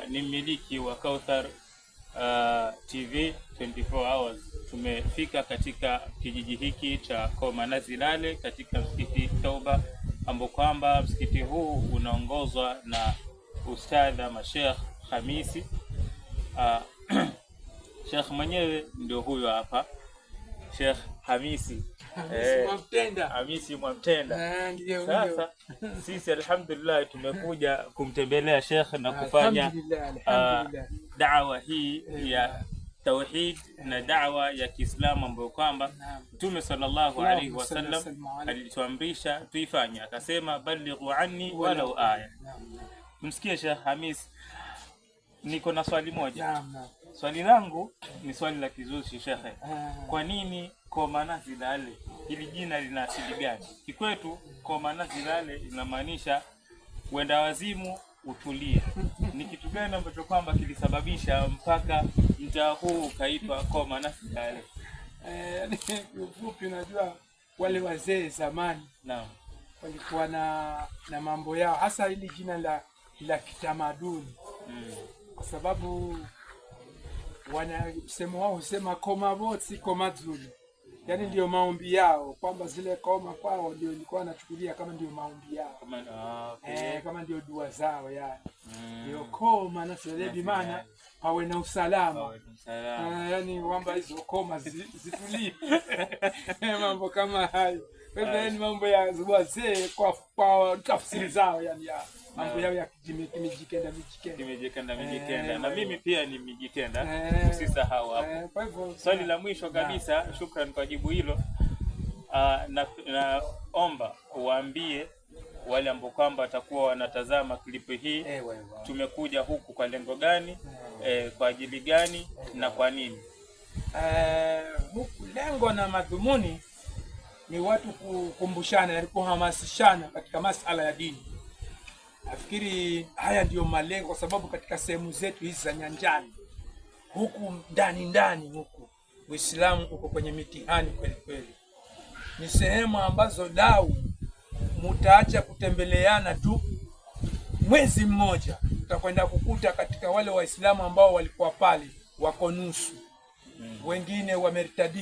Ni mmiliki wa Kauthar TV 24 hours. Tumefika katika kijiji hiki cha Komanazilale katika msikiti Tauba, ambao kwamba msikiti huu unaongozwa na ustadha ama Sheikh Hamisi. Sheikh mwenyewe ndio huyo hapa, Sheikh Hamisi. Mwamtenda. Hamisi Mwamtenda. Eh, ndiyo, Sasa sisi alhamdulillah tumekuja kumtembelea Sheikh na kufanya Alhamdulillah, alhamdulillah. dawa hii ya tauhid na dawa ya Kiislamu ambayo kwamba Naam. Mtume sallallahu alaihi Allahumma salli wasallam wa sallim alayhi. alituamrisha tuifanye, akasema balighu anni walau aya. Naam, naam. Tumsikie Sheikh Hamis. Niko na swali moja. Naam, naam. Swali langu ni swali la kizushi shekhe. Ah. Kwa nini Komanazilale? Hili jina lina asili gani? Kikwetu Komanazilale inamaanisha wenda wazimu utulie. Ni kitu gani ambacho kwamba kilisababisha mpaka mtaa huu ukaitwa Komanazilale? Eh, kiufupi unajua wale wazee zamani Naam. walikuwa na mambo yao, hasa hili jina la kitamaduni, kwa sababu wana msemo wao husema koma botsi koma zulu, yaani ndio maombi yao, kwamba zile koma kwao ndio ilikuwa wanachukulia kama ndio maombi yao. Ah, okay. Eh, kama ndio dua zao yani. Ndio koma na sele maana pawe na usalama. Pawe na usalama. Ah, yani kwamba hizo koma zitulie. Mambo kama hayo. Kwa hivyo yani mambo ya wazee kwa tafsiri zao yani ya mambo yao ya kimijikenda mijikenda. Kimejikenda mijikenda. Eh, Na mimi pia ni mijikenda. Eh. Usisahau hapo. Eh, kwa hivyo Swali la mwisho kabisa, shukran kwa jibu hilo. Naomba uwaambie wale ambao kwamba watakuwa wanatazama klipu hii, Eh, wewe. tumekuja huku kwa lengo gani, kwa ajili gani na kwa nini? Eh, huku lengo na madhumuni ni watu kukumbushana, yaani kuhamasishana katika masala ya dini. Nafikiri haya ndiyo malengo, kwa sababu katika sehemu zetu hizi za nyanjani huku ndani ndani huku Uislamu uko kwenye mitihani kweli kweli. Ni sehemu ambazo lau mutaacha kutembeleana tu mwezi mmoja, utakwenda kukuta katika wale Waislamu ambao walikuwa pale wako nusu, wengine wamertadisha.